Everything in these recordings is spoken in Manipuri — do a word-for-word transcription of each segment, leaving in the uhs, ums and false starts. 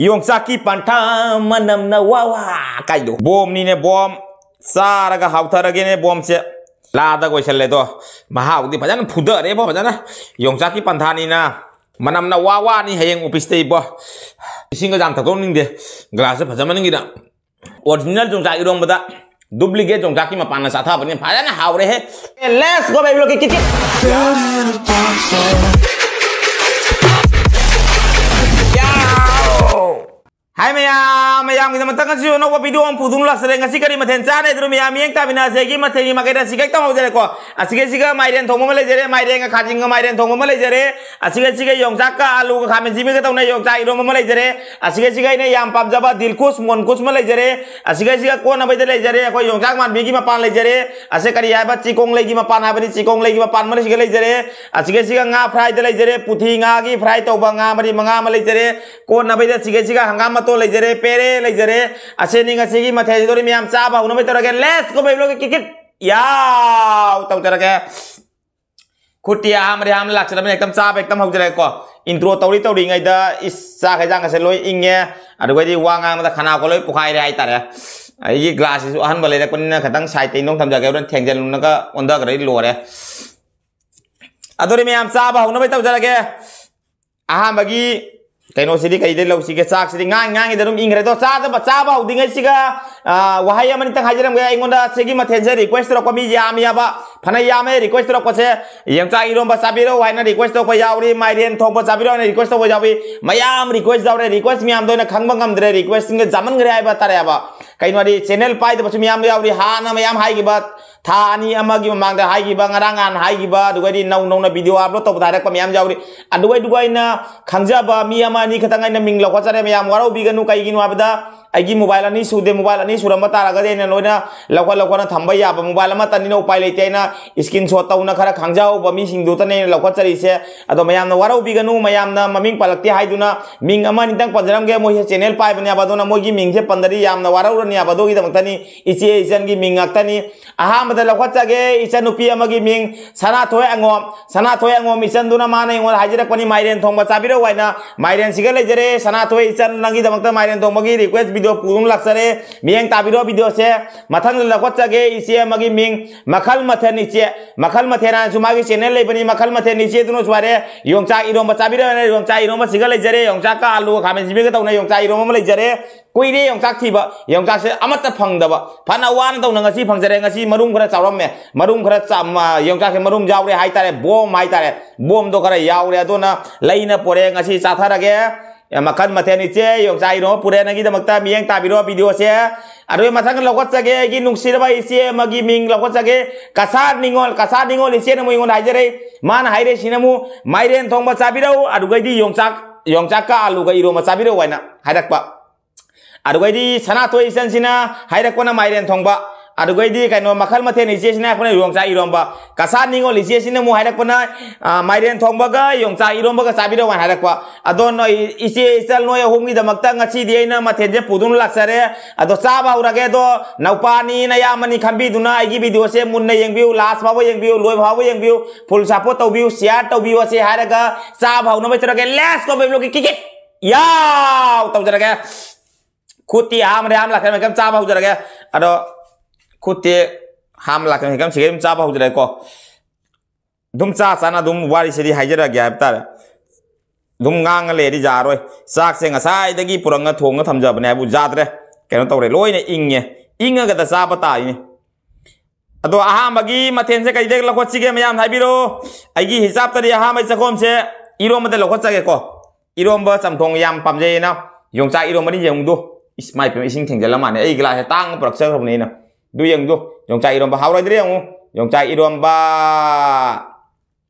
ꯌꯣꯡꯆꯥꯛꯀꯤ ꯄꯟꯊꯥ ꯃꯅꯝꯅ ꯋꯥ ꯋꯥ ꯀꯥꯏꯗꯣ꯫ ꯕꯣꯝꯅꯤꯅꯦ, ꯕꯣꯝ꯫ ꯆꯥꯔꯒ ꯍꯥꯎꯊꯔꯒꯦꯅꯦ, ꯕꯣꯝꯁꯦ꯫ ꯂꯥꯗ ꯀꯣꯏꯁꯜꯂꯦꯗꯣ꯫ ꯃꯍꯥꯎꯗꯤ ꯐꯖꯅ ꯐꯨꯊꯔꯦꯕꯣ, ꯐꯖꯅ꯫ ꯌꯣꯡꯆꯥꯛꯀꯤ ꯄꯟꯊꯥꯅꯤꯅ꯫ ꯃꯅꯝꯅ ꯋꯥ ꯋꯥꯅꯤ ꯍꯌꯦꯡ ꯑꯣꯐꯤꯁꯇ ꯏꯕꯣ꯫ ꯏꯁꯤꯡꯒ ꯌꯥꯝ ꯊꯛꯇꯣꯛꯅꯤꯡꯗꯦ꯫ ꯒ꯭ꯂꯥꯁꯁꯦ ꯐꯖ ꯃꯅꯤꯡꯒꯤꯗ꯫ ꯑꯣꯔꯤꯖꯤꯅꯦꯜ ꯌꯣꯡꯆꯥꯛ ꯏꯔꯣꯝꯕꯗ ꯗꯨꯄ꯭ꯂꯤꯀꯦꯠ ꯌꯣꯡꯆꯥꯛꯀꯤ ꯃꯄꯥꯟꯅ ꯆꯥꯊꯕꯅꯤ꯫ ꯐꯖꯅ ꯍꯥꯎꯔꯦꯍꯦ꯫ Let's go, baby, look, kick, kick. ꯍꯥꯏ ꯃꯌꯥꯝ, ꯃꯌꯥꯝꯒꯤꯗꯃꯛꯇ ꯉꯁꯤ ꯑꯅꯧꯕ ꯚꯤꯗꯤꯑꯣ ꯑꯃ ꯄꯨꯗꯨꯅ ꯂꯥꯛꯆꯔꯦ꯫ ꯉꯁꯤ ꯀꯔꯤ ꯃꯊꯦꯜ ꯆꯥꯅꯤ ꯍꯥꯏꯗꯨꯅ ꯃꯌꯥꯝ ꯃꯤꯠꯌꯦꯡ ꯇꯥꯃꯤꯟꯅꯁꯦ꯫ ꯑꯩꯒꯤ ꯃꯊꯦꯜꯒꯤ ꯃꯥꯏꯀꯩꯗ ꯑꯁꯤꯒ ꯍꯦꯛꯇ ꯍꯧꯖꯔꯦꯀꯣ꯫ ꯑꯁꯤꯒ ꯑꯁꯤꯒ ꯃꯥꯏꯔꯦꯟ ꯊꯣꯡꯕ ꯑꯃ ꯂꯩꯖꯔꯦ, ꯃꯥꯏꯔꯦꯟꯒ ꯈꯥꯖꯤꯡꯒ ꯃꯥꯏꯔꯦꯟ ꯊꯣꯡꯕ ꯑꯃ ꯂꯩꯖꯔꯦ꯫ ꯑꯁꯤꯒ ꯑꯁꯤꯒ ꯌꯣꯡꯆꯥꯛꯀ ꯑꯂꯨꯒ ꯈꯥꯃꯦꯟ ꯑꯁꯤꯟꯕꯤꯒ ꯇꯧꯅ ꯌꯣꯡꯆꯥꯛ ꯏꯔꯣꯝꯕ ꯑꯃ ꯂꯩꯖꯔꯦ꯫ ꯑꯁꯤꯒ ꯑꯁꯤꯒ ꯑꯩꯅ ꯌꯥꯝ ꯄꯥꯝꯖꯕ ꯗꯤꯜꯈꯨꯁ ꯃꯣꯟꯈꯨꯁ ꯑꯃ ꯂꯩꯖꯔꯦ꯫ ꯑꯁꯤꯒ ꯑꯁꯤꯒ ꯀꯣꯟꯅꯕꯩꯗ ꯂꯩꯖꯔꯦ ꯑꯩꯈꯣꯏ ꯌꯣꯡꯆꯥꯛ ꯃꯥꯟꯕꯤꯒꯤ ꯃꯄꯥꯟ ꯂꯩꯖꯔꯦ꯫ ꯑꯁꯤ ꯀꯔꯤ ꯍꯥꯏꯕ? ꯆꯤꯀꯣꯡ ꯂꯩꯒꯤ ꯃꯄꯥꯟ ꯍꯥꯏꯕꯅꯤ꯫ ꯆꯤꯀꯣꯡ ꯂꯩꯒꯤ ꯃꯄꯥꯟ ꯑꯃ ꯁꯤꯒ ꯂꯩꯖꯔꯦ꯫ ꯑꯁꯤꯒ ꯑꯁꯤꯒ ꯉꯥ ꯐ꯭ꯔꯥꯏꯗ ꯂꯩꯖꯔꯦ꯫ ꯄꯨꯊꯤ ꯉꯥꯒꯤ ꯐ꯭ꯔꯥꯏ ꯇꯧꯕ ꯉꯥ ꯃꯔꯤ ꯃꯉꯥ ꯑꯃ ꯂꯩꯖꯔꯦ꯫ ꯀꯣꯟꯅꯕꯩꯗ ꯑꯁꯤꯒ ꯑꯁꯤꯒ ꯍꯪꯒꯥꯝ ꯃꯇꯣꯟ ꯂꯩꯖꯔꯦ꯫ ꯄꯦꯔꯦ ꯂꯩꯖꯔꯦ꯫ ꯑꯁꯤꯅꯤ ꯉꯁꯤꯒꯤ ꯃꯊꯦꯜꯁꯤꯗꯣꯔꯤ ꯃꯌꯥꯝ ꯆꯥꯕ ꯍꯧꯅꯕꯩ ꯇꯧꯔꯒꯦ꯫ Let's go, baby, look, kick, kick. ꯌꯥꯎ! ꯇꯧꯖꯔꯒꯦ꯫ ꯈꯨꯠꯇꯤ ꯑꯍꯥꯟꯕꯗꯤ ꯑꯍꯥꯟꯕ ꯂꯥꯛꯆꯔꯕꯅꯤꯅ ꯍꯦꯛꯇ ꯆꯥꯕ ꯍꯦꯛꯇ ꯍꯧꯖꯔꯦꯀꯣ꯫ Intro ꯇꯧꯔꯤ ꯇꯧꯔꯤꯉꯩꯗ ꯏꯁ ꯆꯥꯛ ꯍꯦꯟꯖꯥꯡ ꯑꯁꯦ ꯂꯣꯏ ꯏꯪꯉꯦ꯫ ꯑꯗꯨꯒꯗꯤ ꯋꯥ ꯉꯥꯡꯕꯗ ꯈꯅꯥꯎꯒ ꯂꯣꯏ ꯄꯣꯈꯥꯏꯔꯦ ꯍꯥꯏꯇꯥꯔꯦ꯫ ꯑꯩꯒꯤ ꯒ꯭ꯂꯥꯁꯁꯤꯁꯨ ꯑꯍꯟꯕ ꯂꯩꯔꯛꯄꯅꯤꯅ ꯈꯤꯇꯪ ꯁꯥꯏꯠꯇ ꯏꯟꯊꯣꯛ ꯊꯝꯖꯒꯦ꯫ ꯍꯣꯔꯦꯟ ꯊꯦꯡꯖꯤꯜꯂꯨꯅꯒ ꯑꯣꯟꯊꯈ꯭ꯔꯗꯤ ꯂꯣꯏꯔꯦ꯫ ꯑꯗꯨꯗꯤ ꯃꯌꯥꯝ ꯆꯥꯕ ꯍꯧꯅꯕ ꯇꯧꯖꯔꯒꯦ꯫ ꯑꯍꯥꯟꯕꯒꯤ ꯀꯩꯅꯣꯁꯤꯗꯤ ꯀꯩꯗꯩ ꯂꯧꯁꯤꯒꯦ? ꯆꯥꯛꯁꯤꯗꯤ ꯉꯥꯡ ꯉꯥꯡꯉꯤꯗ ꯑꯗꯨꯝ ꯏꯪꯈ꯭ꯔꯦ꯫ ꯑꯗꯣ ꯆꯥꯗꯕ, ꯆꯥꯕ ꯍꯧꯗ꯭ꯔꯤꯉꯩꯁꯤꯒ, ꯑ, ꯋꯥꯍꯩ ꯑꯃꯅꯤꯇꯪ ꯍꯥꯏꯖꯔꯝꯒꯦ꯫ ꯑꯩꯉꯣꯟꯗ ꯁꯤꯒꯤ ꯃꯊꯦꯜꯁꯦ request ꯇꯧꯔꯛꯄ ꯃꯤ ꯌꯥꯝꯃꯤꯑꯕ, ꯐꯅ ꯌꯥꯝꯃꯦ request ꯇꯧꯔꯛꯄꯁꯦ꯫ ꯌꯣꯡꯆꯥꯛ ꯏꯔꯣꯝꯕ ꯆꯥꯕꯤꯔꯛꯎ ꯍꯥꯏꯅ request ꯇꯧꯕ ꯌꯥꯎꯔꯤ, ꯃꯥꯏꯔꯦꯟ ꯊꯣꯡꯕ ꯆꯥꯕꯤꯔꯛꯎ ꯍꯥꯏꯅ request ꯇꯧꯕ ꯌꯥꯎꯔꯤ꯫ ꯃꯌꯥꯝ request ꯌꯥꯎꯔꯦ꯫ Request ꯃꯌꯥꯝꯗꯣ ꯑꯩꯅ ꯈꯪꯕ ꯉꯝꯗ꯭ꯔꯦ, requestꯁꯤꯡꯗꯣ ꯌꯥꯝꯃꯟꯈ꯭ꯔꯦ ꯍꯥꯏꯕ ꯇꯥꯔꯦꯕ꯫ ꯀꯩꯅꯣ ꯍꯥꯏꯗꯤ channel ꯄꯥꯏꯗꯕꯁꯨ ꯃꯌꯥꯝ ꯌꯥꯎꯔꯤ꯫ ꯍꯥꯟꯅ ꯃꯌꯥꯝ ꯍꯥꯏꯈꯤꯕ, ꯊꯥ ꯑꯅꯤ ꯑꯃꯒꯤ ꯃꯃꯥꯡꯗ ꯍꯥꯏꯈꯤꯕ, ꯉꯔꯥꯡ ꯅꯍꯥꯟ ꯍꯥꯏꯈꯤꯕ, ꯑꯗꯨꯒꯗꯤ ꯅꯧ ꯅꯧꯅ video upload ꯇꯧꯕꯗ ꯍꯥꯏꯔꯛꯄ ꯃꯌꯥꯝ ꯌꯥꯎꯔꯤ꯫ ꯑꯗꯨꯒ ꯑꯗꯨꯒ ꯑꯩꯅ ꯈꯪꯖꯕ ꯃꯤ ꯑꯃ ꯑꯅꯤ ꯈꯛꯇꯪ ꯑꯩꯅ ꯃꯤꯡ ꯂꯧꯈꯠꯆꯔꯦ, ꯃꯌꯥꯝ ꯋꯥꯔꯧꯕꯤꯒꯅꯨ꯫ ꯀꯩꯒꯤꯅꯣ ꯍꯥꯏꯕꯗ ꯑꯩꯒꯤ ꯃꯣꯕꯥꯏꯜ ꯑꯅꯤ ꯁꯨꯗꯦ, ꯃꯣꯕꯥꯏꯜ ꯑꯅꯤ ꯁꯨꯔꯝꯕ ꯇꯥꯔꯒꯗꯤ ꯑꯩꯅ ꯂꯣꯏꯅ ꯂꯧꯈꯠ ꯂꯧꯈꯠꯅ ꯊꯝꯕ ꯌꯥꯕ ꯃꯣꯕꯥꯏꯜ ꯑꯃꯠꯇꯅꯤꯅ ꯎꯄꯥꯏ ꯂꯩꯇꯦ꯫ ꯑꯩꯅ ꯏꯁꯀ꯭ꯔꯤꯟ ꯁꯣꯠ ꯇꯧꯅ ꯈꯔ ꯈꯪꯖꯍꯧꯕ ꯃꯤꯁꯤꯡꯗꯨꯇꯅꯦ ꯑꯩꯅ ꯂꯧꯈꯠꯆꯔꯤꯁꯦ꯫ ꯑꯗꯣ ꯃꯌꯥꯝꯅ ꯋꯥꯔꯧꯕꯤꯒꯅꯨ, ꯃꯌꯥꯝꯅ ꯃꯃꯤꯡ ꯄꯜꯂꯛꯇꯦ ꯍꯥꯏꯗꯨꯅ꯫ ꯃꯤꯡ ꯑꯃ ꯑꯅꯤꯇꯪ ꯄꯟꯖꯔꯝꯒꯦ, ꯃꯣꯏꯁꯦ ꯆꯦꯅꯦꯜ ꯄꯥꯏꯕꯅꯦꯕ, ꯑꯗꯨꯅ ꯃꯣꯏꯒꯤ ꯃꯤꯡꯁꯦ ꯄꯟꯗ꯭ꯔꯗꯤ ꯌꯥꯝꯅ ꯋꯥꯔꯧꯔꯅꯦꯕ꯫ ꯑꯗꯨꯒꯤꯗꯃꯛꯇꯅꯤ ꯏꯆꯦ ꯏꯆꯟꯒꯤ ꯃꯤꯡ ꯉꯥꯛꯇꯅꯤ꯫ ꯑꯍꯥꯟꯕꯗ ꯂꯧꯈꯠꯆꯒꯦ ꯏꯆꯟꯅꯨꯄꯤ ꯑꯃꯒꯤ ꯃꯤꯡ ꯁꯅꯥꯊꯣꯏ ꯑꯉꯣꯝ꯫ ꯁꯅꯥꯊꯣꯏ ꯑꯉꯣꯝ ꯏꯆꯟꯗꯨꯅ ꯃꯥꯅ ꯑꯩꯉꯣꯟꯗ ꯍꯥꯏꯖꯔꯛꯄꯅꯤ, "ꯃꯥꯏꯔꯦꯟ ꯊꯣꯡꯕ ꯆꯥꯕꯤꯔꯛꯎ" ꯍꯥꯏꯅ꯫ ꯃꯥꯏꯔꯦꯟꯁꯤꯒ ꯂꯩꯖꯔꯦ꯫ ꯁꯅꯥꯊꯣꯏ ꯏꯆꯟ, ꯅꯪꯒꯤꯗꯃꯛꯇ ꯃꯥꯏꯔꯦꯟ ꯊꯣꯡꯕꯒꯤ ꯔꯤꯀ꯭ꯋꯦꯁ ꯚꯤꯗꯤꯑꯣ ꯄꯨꯗꯨꯅ ꯂꯥꯛꯆꯔꯦ꯫ ꯃꯤꯠꯌꯦꯡ ꯇꯥꯕꯤꯔꯣ ꯚꯤꯗꯤꯑꯣꯁꯦ꯫ ꯃꯊꯪꯗ ꯂꯧꯈꯠꯆꯒꯦ ꯏꯆꯦ ꯑꯃꯒꯤ ꯃꯤꯡ ꯃꯈꯜ ꯃꯊꯦꯜ ꯏꯆꯦ꯫ ꯃꯈꯜ ꯃꯊꯦꯜ ꯍꯥꯏꯅꯁꯨ ꯃꯥꯒꯤ ꯆꯦꯅꯦꯜ ꯂꯩꯕꯅꯤ, ꯃꯈꯜ ꯃꯊꯦꯜ ꯏꯆꯦꯗꯨꯅꯁꯨ ꯍꯥꯏꯔꯦ, "ꯌꯣꯡꯆꯥꯛ ꯏꯔꯣꯝꯕ ꯆꯥꯕꯤꯔꯛꯎ" ꯍꯥꯏꯅ꯫ ꯌꯣꯡꯆꯥꯛ ꯏꯔꯣꯝꯕꯁꯤꯒ ꯂꯩꯖꯔꯦ꯫ ꯌꯣꯡꯆꯥꯛꯀ ꯑꯥꯂꯨꯒ ꯈꯥꯃꯦꯟ ꯑꯁꯤꯟꯕꯤꯒ ꯇꯧꯅ ꯌꯣꯡꯆꯥꯛ ꯏꯔꯣꯝꯕ ꯑꯃ ꯂꯩꯖꯔꯦ꯫ ꯀꯨꯏꯔꯦ ꯌꯣꯡꯆꯥꯛ ꯊꯤꯕ꯫ ꯌꯣꯡꯆꯥꯛꯁꯦ ꯑꯃꯠꯇ ꯐꯪꯗꯕ꯫ ꯐꯅ ꯋꯥꯅ ꯇꯧꯅ ꯉꯁꯤ ꯐꯪꯖꯔꯦ꯫ ꯉꯁꯤ ꯃꯔꯨꯝ ꯈꯔ ꯆꯥꯎꯔꯝꯃꯦ꯫ ꯃꯔꯨꯝ ꯈꯔ ꯆꯥ-, ꯃ-, ꯌꯣꯡꯆꯥꯛꯁꯦ ꯃꯔꯨꯝ ꯌꯥꯎꯔꯦ ꯍꯥꯏꯇꯥꯔꯦ꯫ ꯕꯣꯝ ꯍꯥꯏꯇꯥꯔꯦ꯫ ꯕꯣꯝꯗꯣ ꯈꯔ ꯌꯥꯎꯔꯦ꯫ ꯑꯗꯨꯅ ꯂꯩꯅ ꯄꯣꯔꯦ꯫ ꯉꯁꯤ ꯆꯥꯊꯔꯒꯦ꯫ ꯑꯦ, ꯃꯈꯜ ꯃꯊꯦꯜ ꯏꯆꯦ, ꯌꯣꯡꯆꯥꯛ ꯏꯔꯣꯝꯕ ꯄꯨꯔꯦ ꯅꯪꯒꯤꯗꯃꯛꯇ꯫ ꯃꯤꯠꯌꯦꯡ ꯇꯥꯕꯤꯔꯣ ꯚꯤꯗꯤꯑꯣꯁꯦ꯫ ꯑꯗꯨꯒꯤ ꯃꯊꯪ ꯂꯧꯈꯠꯆꯒꯦ ꯑꯩꯒꯤ ꯅꯨꯡꯁꯤꯔꯕ ꯏꯆꯦ ꯑꯃꯒꯤ ꯃꯤꯡ ꯂꯧꯈꯠꯆꯒꯦ꯫ ꯀꯁꯥꯔ ꯅꯤꯉꯣꯜ, ꯀꯁꯥꯔ ꯅꯤꯉꯣꯜ ꯏꯆꯦꯅ ꯑꯃꯨꯛ ꯑꯩꯉꯣꯟꯗ ꯍꯥꯏꯖꯔꯛꯏ꯫ ꯃꯥꯅ ꯍꯥꯏꯔꯛꯏꯁꯤꯅ ꯑꯃꯨꯛ, "ꯃꯥꯏꯔꯦꯟ ꯊꯣꯡꯕ ꯆꯥꯕꯤꯔꯛꯎ, ꯑꯗꯨꯒꯩꯗꯤ ꯌꯣꯡꯆꯥꯛ, ꯌꯣꯡꯆꯥꯛꯀ ꯑꯥꯂꯨꯒ ꯏꯔꯣꯝꯕ ꯆꯥꯕꯤꯔꯛꯎ" ꯍꯥꯏꯅ ꯍꯥꯏꯔꯛꯄ꯫ ꯑꯗꯨꯒꯩꯗꯤ ꯁꯅꯥꯊꯣꯏ ꯏꯆꯟꯁꯤꯅ ꯍꯥꯏꯔꯛꯄꯅ ꯃꯥꯏꯔꯦꯟ ꯊꯣꯡꯕ꯫ ꯑꯗꯨꯒꯩꯗꯤ ꯀꯩꯅꯣ, ꯃꯈꯜ ꯃꯊꯦꯜ ꯏꯆꯦꯁꯤꯅ ꯍꯥꯏꯔꯛꯄꯅ ꯌꯣꯡꯆꯥꯛ ꯏꯔꯣꯝꯕ꯫ ꯀꯁꯥꯔ ꯅꯤꯉꯣꯜ ꯏꯆꯦꯁꯤꯅ ꯑꯃꯨꯛ ꯍꯥꯏꯔꯛꯄꯅ, ꯑ, "ꯃꯥꯏꯔꯦꯟ ꯊꯣꯡꯕꯒ ꯌꯣꯡꯆꯥꯛ ꯏꯔꯣꯝꯕꯒ ꯆꯥꯕꯤꯔꯛꯎ" ꯍꯥꯏꯅ ꯍꯥꯏꯔꯛꯄ꯫ ꯑꯗꯣ ꯅꯣꯏ ꯏꯆꯦ ꯏꯆꯜ ꯅꯣꯏ ꯑꯍꯨꯝꯒꯤꯗꯃꯛꯇ ꯉꯁꯤꯗꯤ ꯑꯩꯅ ꯃꯊꯦꯜꯁꯦ ꯄꯨꯗꯨꯅ ꯂꯥꯛꯆꯔꯦ꯫ ꯑꯗꯣ ꯆꯥꯕ ꯍꯧꯔꯒꯦ꯫ ꯑꯗꯣ ꯅꯧꯄꯥꯅꯤ ꯅꯌꯥꯝꯕꯅꯤ ꯈꯟꯕꯤꯗꯨꯅ ꯑꯩꯒꯤ ꯚꯤꯗꯤꯑꯣꯁꯦ ꯃꯨꯟꯅ ꯌꯦꯡꯕꯤꯌꯨ, ꯂꯥꯁ ꯐꯥꯎꯕ ꯌꯦꯡꯕꯤꯌꯨ, ꯂꯣꯏꯕ ꯐꯥꯎꯕ ꯌꯦꯡꯕꯤꯌꯨ, ꯐꯨꯜ ꯁꯞꯄꯣꯔꯠ ꯇꯧꯕꯤꯌꯨ, ꯁꯤꯌꯥꯔ ꯇꯧꯕꯤꯌꯨ ꯑꯁꯤ ꯍꯥꯏꯔꯒ ꯆꯥꯕ ꯍꯧꯅꯕ ꯇꯧꯔꯒꯦ꯫ Let's go, baby, ꯂꯣꯛꯀꯤ ꯀꯤꯛ ꯀꯤꯛ꯫ ꯌꯥꯎ! ꯇꯧꯖꯔꯒꯦ꯫ ꯈꯨꯠꯇꯤ ꯍꯥꯝꯔꯦ, ꯍꯥꯝ ꯂꯥꯛꯀꯅꯤ, ꯃꯦꯀꯝ ꯆꯥꯕ ꯍꯧꯖꯔꯒꯦ꯫ ꯑꯗꯣ ꯈꯨꯠꯇꯤ ꯍꯥꯝ ꯂꯥꯛꯀꯅꯤ, ꯃꯦꯀꯝ ꯁꯤꯒꯩ ꯑꯗꯨꯝ ꯆꯥꯕ ꯍꯧꯖꯔꯒꯦꯀꯣ꯫ ꯑꯗꯨꯝ ꯆꯥ ꯆꯥꯅ ꯑꯗꯨꯝ ꯋꯥꯔꯤꯁꯤꯗꯤ ꯍꯥꯏꯖꯔꯛꯑꯒꯦ ꯍꯥꯏꯕ ꯇꯥꯔꯦ꯫ ꯑꯗꯨꯝ ꯉꯥꯡꯉ ꯂꯩꯔꯗꯤ ꯌꯥꯔꯣꯏ꯫ ꯆꯥꯛꯁꯦ ꯉꯁꯥꯏꯗꯒꯤ ꯄꯨꯔꯛꯅ ꯊꯣꯡꯉ ꯊꯝꯖꯕꯅꯦ ꯍꯥꯏꯕꯨ ꯌꯥꯗ꯭ꯔꯦ꯫ ꯀꯩꯅꯣ ꯇꯧꯔꯦ, ꯂꯣꯏꯅ ꯏꯪꯉꯦ꯫ ꯏꯪꯉꯒꯗ ꯆꯥꯕ ꯇꯥꯏꯅꯦ꯫ ꯑꯗꯣ ꯑꯍꯥꯟꯕꯒꯤ ꯃꯊꯦꯜꯁꯦ ꯀꯩꯗꯒꯤ ꯂꯧꯈꯠꯁꯤꯒꯦ ꯃꯌꯥꯝ ꯍꯥꯏꯕꯤꯔꯣ꯫ ꯑꯩꯒꯤ ꯍꯤꯁꯥꯞꯇꯗꯤ ꯑꯍꯥꯟꯕꯒꯤ ꯆꯥꯛꯈꯣꯝꯁꯦ ꯏꯔꯣꯝꯕꯗ ꯂꯧꯈꯠꯆꯒꯦꯀꯣ꯫ ꯏꯔꯣꯝꯕ ꯆꯝꯊꯣꯡ ꯌꯥꯝ ꯄꯥꯝꯖꯩꯌꯦꯅ ꯌꯣꯡꯆꯥꯛ ꯏꯔꯣꯝꯕꯅꯤ ꯌꯦꯡꯉꯨꯗꯣ꯫ ꯏꯁ, ꯃꯥꯏ ꯄꯦꯝꯃ, ꯏꯁꯤꯡ ꯊꯦꯡꯖꯤꯜꯂ ꯃꯥꯜꯂꯦ꯫ ꯑꯩ ꯒ꯭ꯂꯥꯁꯁꯦ ꯇꯥꯡꯅ ꯄꯨꯔꯛꯆꯈ꯭ꯔꯕꯅꯦ ꯑꯩꯅ꯫ ꯑꯗꯨ ꯌꯦꯡꯉꯨꯗꯣ, ꯌꯣꯡꯆꯥꯛ ꯏꯔꯣꯝꯕ ꯍꯥꯎꯔꯣꯏꯗ꯭ꯔꯥ ꯌꯦꯡꯉꯨ꯫ ꯌꯣꯡꯆꯥꯛ ꯏꯔꯣꯝꯕ꯫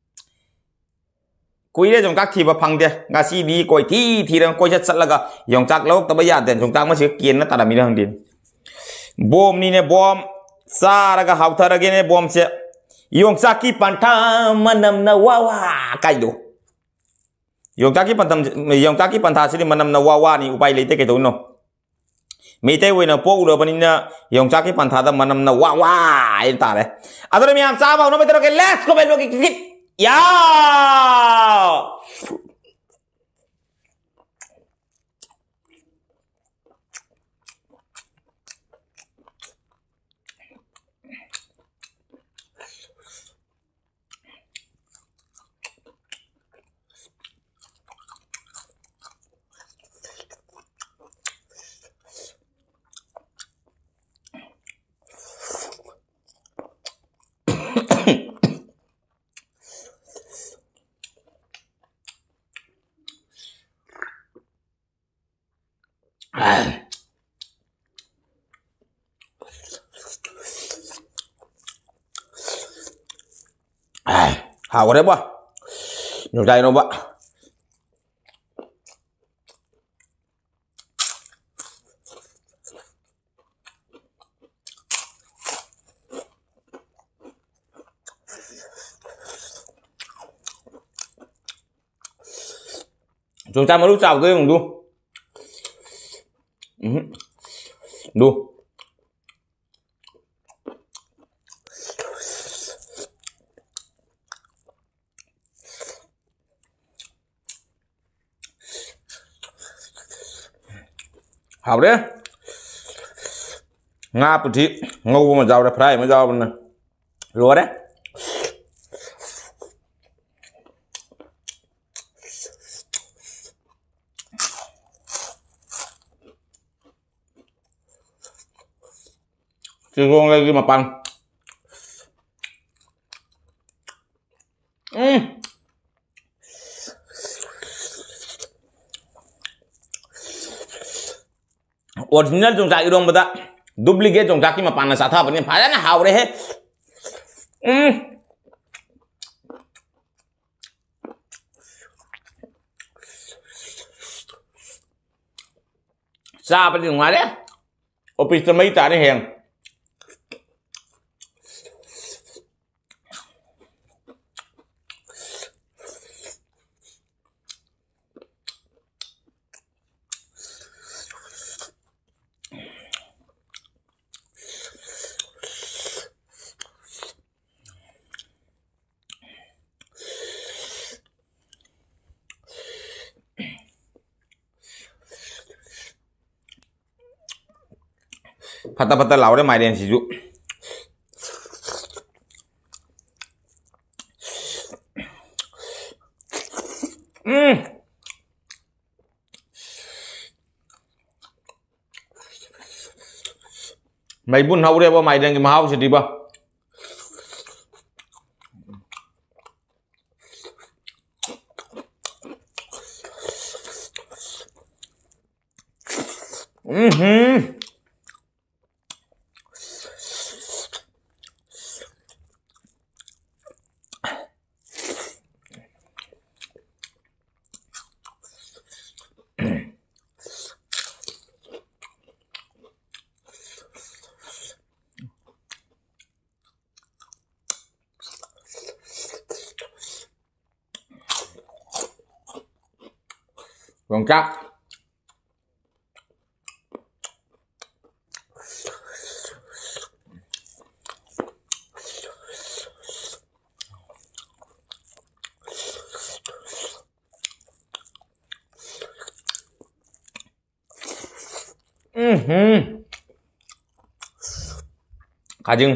ꯀꯨꯏꯔꯦ ꯌꯣꯡꯆꯥꯛ ꯊꯤꯕ ꯐꯪꯗꯦ꯫ ꯉꯁꯤꯗꯤ ꯀꯣꯏꯊꯤ ꯊꯤꯔꯒ ꯀꯣꯏꯆꯠ ꯆꯠꯂꯒ ꯌꯣꯡꯆꯥꯛ ꯂꯧꯔꯛꯇꯕ ꯌꯥꯗꯦ꯫ ꯌꯣꯡꯆꯥꯛ ꯃꯁꯤꯒ ꯀꯦꯟꯅ ꯇꯥꯔꯝꯃꯤꯔ ꯈꯪꯗꯦ꯫ ꯕꯣꯝꯅꯤꯅꯦ, ꯕꯣꯝ꯫ ꯆꯥꯔꯒ ꯍꯥꯎꯊꯔꯒꯦꯅꯦ ꯕꯣꯝꯁꯦ꯫ ꯌꯣꯡꯆꯥꯛꯀꯤ ꯄꯟꯊꯥ ꯃꯅꯝꯅ ꯋꯥ ꯋꯥ ꯀꯥꯏꯗꯣ꯫ ꯌꯣꯡꯆꯥꯛꯀꯤ ꯄꯟꯊꯝ-, ꯌꯣꯡꯆꯥꯛꯀꯤ ꯄꯟꯊꯥꯁꯤꯗꯤ ꯃꯅꯝꯅ ꯋꯥ ꯋꯥꯅꯤ, ꯎꯄꯥꯏ ꯂꯩꯇꯦ, ꯀꯩꯗꯧꯅꯣ? ꯃꯩꯇꯩ ꯑꯣꯏꯅ ꯄꯣꯛꯎꯔꯕꯅꯤꯅ ꯌꯣꯡꯆꯥꯛꯀꯤ ꯄꯟꯊꯥꯗ ꯃꯅꯝꯅ ꯋꯥ ꯋꯥ ꯍꯥꯏꯅ ꯇꯥꯔꯦ꯫ ꯑꯗꯨꯅ ꯃꯌꯥꯝ ꯆꯥꯕ ꯍꯧꯅꯕ ꯇꯧꯔꯒꯦ꯫ Let's go, baby, kick, kick, kick. ꯌꯥꯎ! ꯍꯥꯎꯈ꯭ꯔꯦꯕꯣ꯫ ꯌꯣꯡꯆꯥꯛ ꯏꯔꯣꯝꯕ꯫ ꯌꯣꯡꯆꯥꯛ ꯃꯔꯨ ꯆꯥꯕꯗꯣ ꯌꯦꯡꯉꯨ꯫ ꯎꯝ꯫ ꯗꯨ꯫ ꯍꯥꯎꯔꯦ꯫ ꯉꯥ ꯄꯨꯊꯤ ꯉꯧꯕ ꯑꯃ ꯌꯥꯎꯔꯦ, fry ꯑꯃ ꯌꯥꯎꯔꯕꯅꯤꯅ ꯂꯣꯏꯔꯦ꯫ ꯆꯤꯒꯣꯡꯂꯩꯒꯤ ꯃꯄꯥꯟ꯫ ꯎꯝ꯫ Original ꯌꯣꯡꯆꯥꯛ ꯏꯔꯣꯝꯕꯗ duplicate ꯌꯣꯡꯆꯥꯛꯀꯤ ꯃꯄꯥꯟꯅ ꯆꯥꯊꯕꯅꯤ꯫ ꯐꯖꯅ ꯍꯥꯎꯔꯦꯍꯦ꯫ ꯎꯝ꯫ ꯆꯥꯕꯗꯤ ꯅꯨꯡꯉꯥꯏꯔꯦ꯫ ꯑꯣꯐꯤꯁꯇ ꯃꯩ ꯇꯥꯔꯦ ꯍꯌꯦꯡ꯫ ꯐꯠꯇ ꯐꯠꯇ ꯂꯥꯎꯔꯦ ꯃꯥꯏꯔꯦꯟꯁꯤꯁꯨ꯫ ꯎꯝ꯫ ꯃꯩꯕꯨꯟ ꯍꯧꯔꯦꯕ ꯃꯥꯏꯔꯦꯟꯒꯤ ꯃꯍꯥꯎꯁꯤꯗꯤꯕ꯫ ꯎꯝ꯫ ꯌꯣꯡꯆꯥꯛ꯫ ꯎꯝ꯫ ꯈꯥꯖꯤꯡ꯫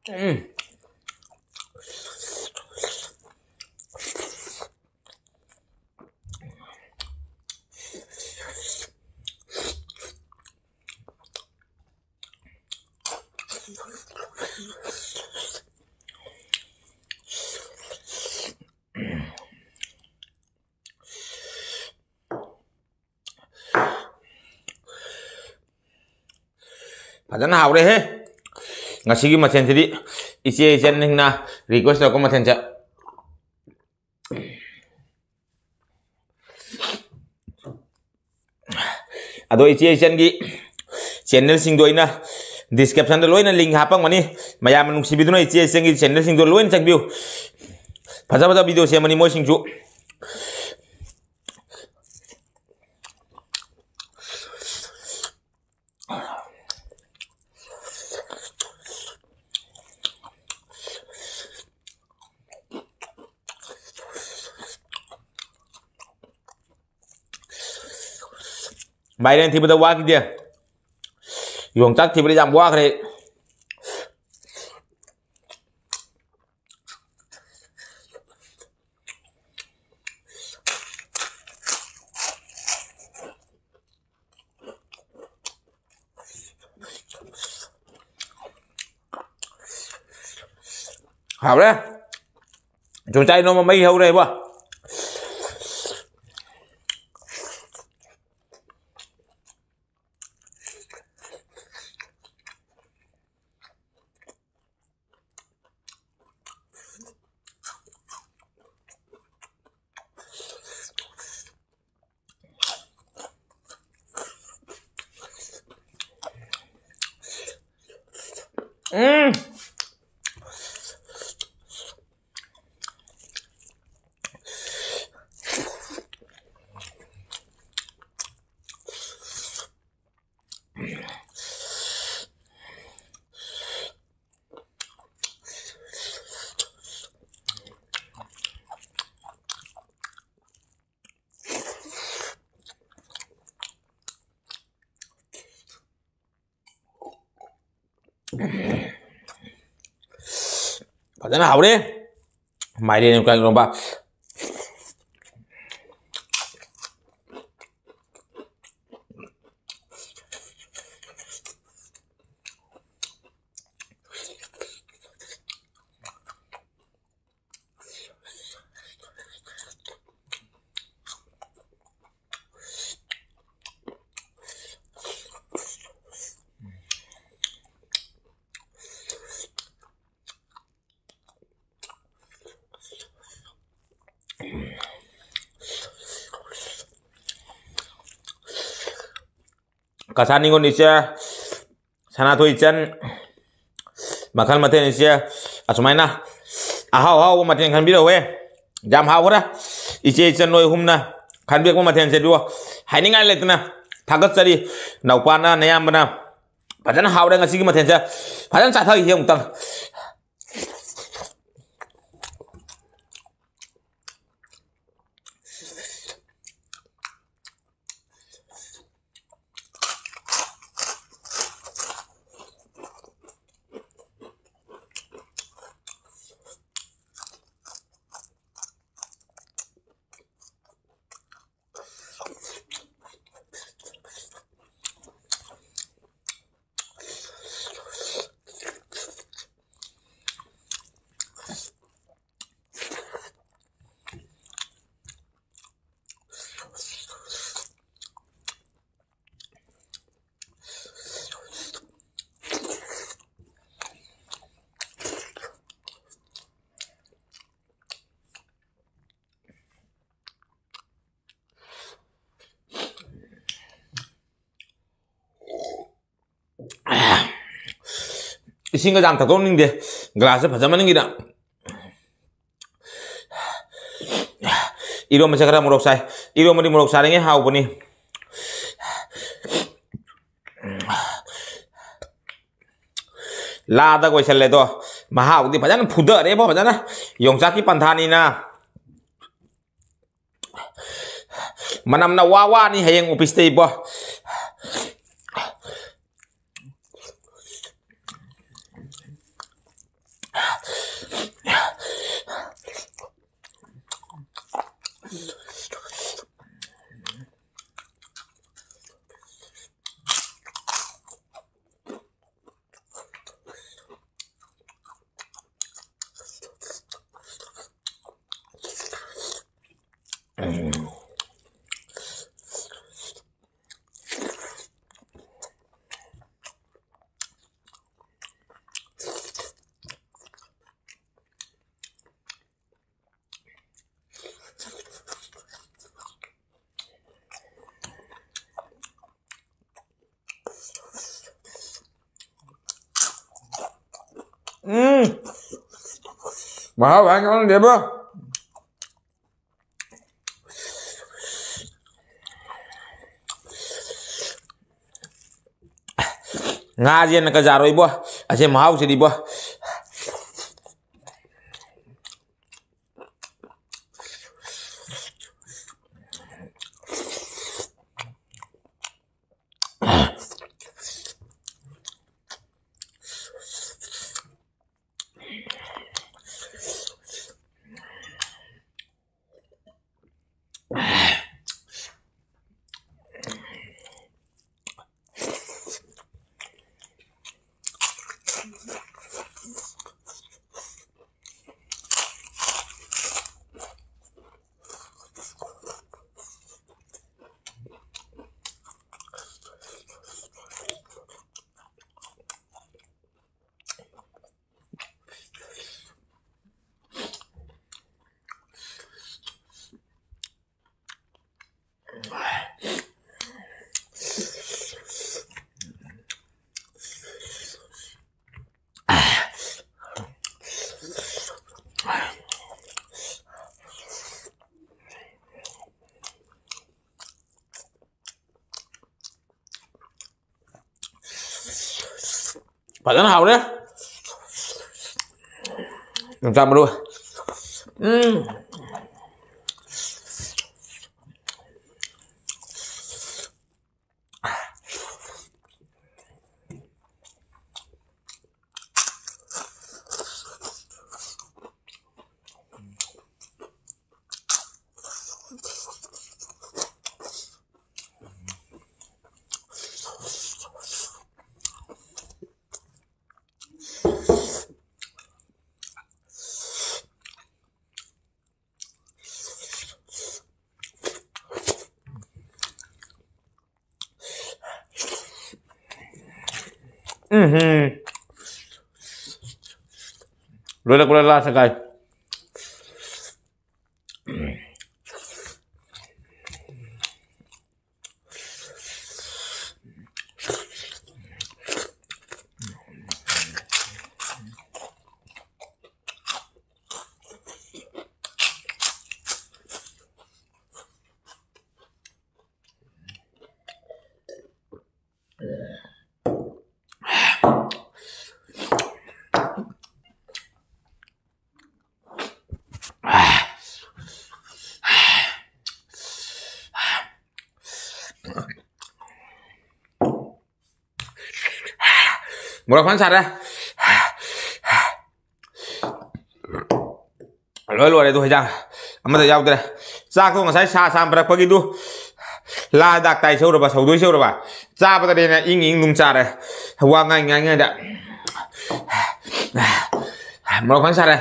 ꯎꯝ꯫ ꯐꯖꯅ ꯍꯥꯎꯔꯦꯍꯦ꯫ ꯉꯁꯤꯒꯤ ꯃꯊꯦꯜꯁꯤꯗꯤ ꯏꯆꯦ ꯏꯆꯟꯁꯤꯡꯅ request ꯇꯧꯔꯛꯄ ꯃꯊꯦꯜꯁꯦ꯫ ꯑꯗꯣ ꯏꯆꯦ ꯏꯆꯟꯒꯤ channel ꯁꯤꯡꯗꯣ ꯑꯩꯅ description ꯗ ꯂꯣꯏꯅ link ꯍꯥꯞꯄꯝꯒꯅꯤ꯫ ꯃꯌꯥꯝꯅ ꯅꯨꯡꯁꯤꯕꯤꯗꯨꯅ ꯏꯆꯦ ꯏꯆꯟꯒꯤ channel ꯁꯤꯡꯗꯣ ꯂꯣꯏꯅ ꯆꯪꯕꯤꯌꯨ꯫ ꯐꯖ ꯐꯖ video ꯁꯦꯝꯕꯅꯤ ꯃꯣꯏꯁꯤꯡꯁꯨ꯫ ꯃꯥꯏꯔꯦꯟ ꯊꯤꯕꯗ ꯋꯥꯈꯤꯗꯦ꯫ ꯌꯣꯡꯆꯥꯛ ꯊꯤꯕꯗ ꯌꯥꯝ ꯋꯥꯈ꯭ꯔꯦ꯫ ꯍꯥꯎꯔꯦ꯫ ꯌꯣꯡꯆꯥꯛ ꯏꯔꯣꯝꯕ ꯃꯩ ꯍꯧꯔꯦꯕꯣ꯫ ꯎꯝ꯫ ꯐꯖꯅ ꯍꯥꯎꯔꯦ꯫ ꯃꯥꯏꯔꯦꯟ ꯌꯣꯡꯆꯥꯛ ꯏꯔꯣꯝꯕ꯫ ꯀꯁꯥꯅꯤꯒꯣꯟ ꯏꯆꯦ, ꯁꯅꯥꯊꯣꯏ ꯏꯆꯟ, ꯃꯈꯜ ꯃꯊꯦꯜ ꯏꯆꯦ, ꯑꯁꯨꯃꯥꯏꯅ ꯑꯍꯥꯎ ꯑꯍꯥꯎꯕ ꯃꯊꯦꯜ ꯈꯟꯕꯤꯔꯛꯎꯍꯦ꯫ ꯌꯥꯝ ꯍꯥꯎꯈ꯭ꯔꯦ ꯏꯆꯦ ꯏꯆꯟ ꯅꯣꯏ ꯑꯍꯨꯝꯅ ꯈꯟꯕꯤꯔꯛꯄ ꯃꯊꯦꯜꯁꯦ, ꯑꯗꯨ ꯍꯥꯏꯅꯤꯡꯉꯥꯏ ꯂꯩꯇꯅ ꯊꯥꯒꯠꯆꯔꯤ꯫ ꯅꯧꯄꯥꯅ ꯅꯌꯥꯝꯕꯅ ꯐꯖꯅ ꯍꯥꯎꯔꯦ ꯉꯁꯤꯒꯤ ꯃꯊꯦꯜꯁꯦ꯫ ꯐꯖꯅ ꯆꯥꯊꯈꯤꯁꯦ ꯑꯃꯨꯛꯇꯪ꯫ ꯏꯁꯤꯡꯒ ꯌꯥꯝ ꯊꯛꯇꯣꯛꯅꯤꯡꯗꯦ꯫ ꯒ꯭ꯂꯥꯁꯁꯦ ꯐꯖ ꯃꯅꯤꯡꯒꯤꯗ꯫ ꯏꯔꯣꯝꯕꯁꯦ ꯈꯔ ꯃꯣꯔꯣꯛ ꯁꯥꯏ꯫ ꯏꯔꯣꯝꯕꯗꯤ ꯃꯣꯔꯣꯛ ꯁꯥꯔꯤꯉꯩ ꯍꯥꯎꯕꯅꯤ꯫ ꯂꯥꯗꯒ ꯑꯣꯏꯁꯜꯂꯦꯗꯣ꯫ ꯃꯍꯥꯎꯗꯤ ꯐꯖꯅ ꯐꯨꯗꯔꯦꯕꯣ, ꯐꯖꯅ꯫ ꯌꯣꯡꯆꯥꯛꯀꯤ ꯄꯟꯊꯥꯅꯤꯅ꯫ ꯃꯅꯝꯅ ꯋꯥ ꯋꯥꯅꯤ ꯍꯌꯦꯡ ꯑꯣꯐꯤꯁꯇ ꯏꯕꯣ꯫ ꯃꯍꯥꯎ ꯍꯥꯏ ꯈꯪꯗꯦꯕꯣ꯫ ꯉꯥꯁꯦ ꯍꯦꯟꯅ ꯀꯖꯥꯔꯣꯏꯕꯣ꯫ ꯑꯁꯦ ꯃꯍꯥꯎꯁꯤꯗꯤꯕꯣ꯫ ꯐꯖꯅ ꯍꯥꯎꯔꯦ꯫ ꯌꯣꯡꯆꯥꯛ ꯃꯔꯨ꯫ ꯎꯝ꯫ ꯎꯝ꯫ ꯂꯣꯏꯔꯦ, ꯂꯣꯏꯔꯦ, ꯂꯥꯁ ꯀꯥꯏ꯫ ꯃꯣꯔꯣꯛ ꯐꯖꯅ ꯁꯥꯔꯦ꯫ ꯂꯣꯏ ꯂꯣꯏꯔꯦ ꯑꯗꯨ ꯍꯩꯖꯥꯡ꯫ ꯑꯃꯗ ꯌꯥꯎꯗ꯭ꯔꯦ꯫ ꯆꯥꯛꯇꯣ ꯉꯁꯥꯏ ꯁꯥ ꯁꯥꯝꯕꯔꯛꯄꯒꯤꯗꯨ ꯂꯥ ꯗꯥꯛ ꯇꯥꯏ ꯁꯧꯔꯕ, ꯁꯧꯗꯣꯏ ꯁꯧꯔꯕ꯫ ꯆꯥꯕꯗꯅꯦꯅ ꯏꯪ ꯏꯪ ꯑꯗꯨꯝ ꯆꯥꯔꯦ꯫ ꯋꯥ ꯉꯥꯡ ꯉꯥꯡꯉꯩꯗ ꯃꯣꯔꯣꯛ ꯐꯖꯅ ꯁꯥꯔꯦ꯫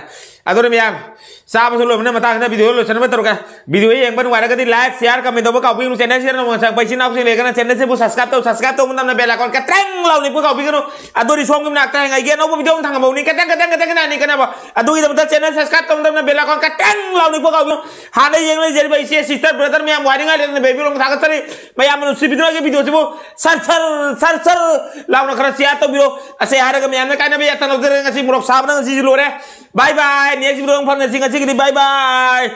ꯑꯗꯨꯅ ꯃꯌꯥꯝ, ꯆꯥꯕꯁꯨ ꯂꯣꯏꯕꯅ ꯃꯇꯥꯡꯁꯤꯗ video ꯂꯣꯏꯁꯟꯅꯕ ꯇꯧꯔꯒꯦ꯫ Video ꯌꯦꯡꯕ ꯅꯨꯡꯉꯥꯏꯔꯒꯗꯤ like, share, comment ꯇꯧꯕ ꯀꯥꯎꯕꯤꯒꯅꯨ꯫ Channel ꯁꯤꯗ ꯅꯧꯅ ꯆꯪꯉꯛꯄ ꯏꯆꯤꯟ ꯏꯅꯥꯎꯁꯤꯡ ꯂꯩꯔꯒꯅ channel ꯁꯤꯕꯨ subscribe ꯇꯧ, subscribe ꯇꯧꯕ ꯃꯇꯝꯗ bell icon ꯀꯇ꯭ꯔꯪ ꯂꯥꯎ ꯅꯤꯛꯄ ꯀꯥꯎꯕꯤꯒꯅꯨ꯫ ꯑꯗꯨꯗꯤ ꯁꯣꯝꯒꯤ ꯃꯅꯥꯛꯇ ꯍꯌꯦꯡ ꯑꯩꯒꯤ ꯑꯅꯧꯕ video ꯑꯃ ꯊꯥꯡꯉꯝꯃꯧꯅꯤ꯫ ꯀꯇꯪ, ꯀꯇꯪ, ꯀꯇꯪ, ꯀꯇꯪ ꯅꯤꯛꯀꯅꯕ꯫ ꯑꯗꯨꯒꯤꯗꯃꯛꯇ channel subscribe ꯇꯧꯕ ꯃꯇꯝꯗ bell icon ꯀꯇꯪ ꯂꯥꯎ ꯅꯤꯛꯄ ꯀꯥꯎꯕꯤꯒꯅꯨ꯫ ꯍꯥꯟꯅ ꯌꯦꯡꯂꯒ ꯂꯩꯖꯔꯤꯕ ꯏꯆꯦ, sister, brother ꯃꯌꯥꯝ ꯋꯥꯅꯤꯡꯉꯥꯏ ꯂꯩꯇꯅ baby ꯔꯣꯡ ꯊꯥꯒꯠꯆꯔꯤ꯫ ꯃꯌꯥꯝꯅ ꯅꯨꯡꯁꯤꯕꯤꯗꯨꯅ ꯑꯩꯒꯤ video ꯁꯤꯕꯨ ꯁꯔ ꯁꯔ ꯁꯔ ꯁꯔ ꯂꯥꯎꯅ ꯈꯔ share ꯇꯧꯕꯤꯔꯣ꯫ ꯑꯁꯦ ꯍꯥꯏꯔꯒ ꯃꯌꯥꯝꯅ ꯀꯥꯏꯅꯕ ꯌꯥꯊꯪ ꯂꯧꯖꯔꯦ꯫ ꯉꯁꯤ ꯃꯣꯔꯣꯛ ꯁꯥꯕꯅ ꯉꯁꯤꯁꯨ ꯂꯣꯏꯔꯦ꯫ Bye bye꯫ Next video ꯗ ꯑꯃꯨꯛ ꯐꯪꯅꯁꯤ꯫ ꯉꯁꯤꯒꯤꯗꯤ bye bye꯫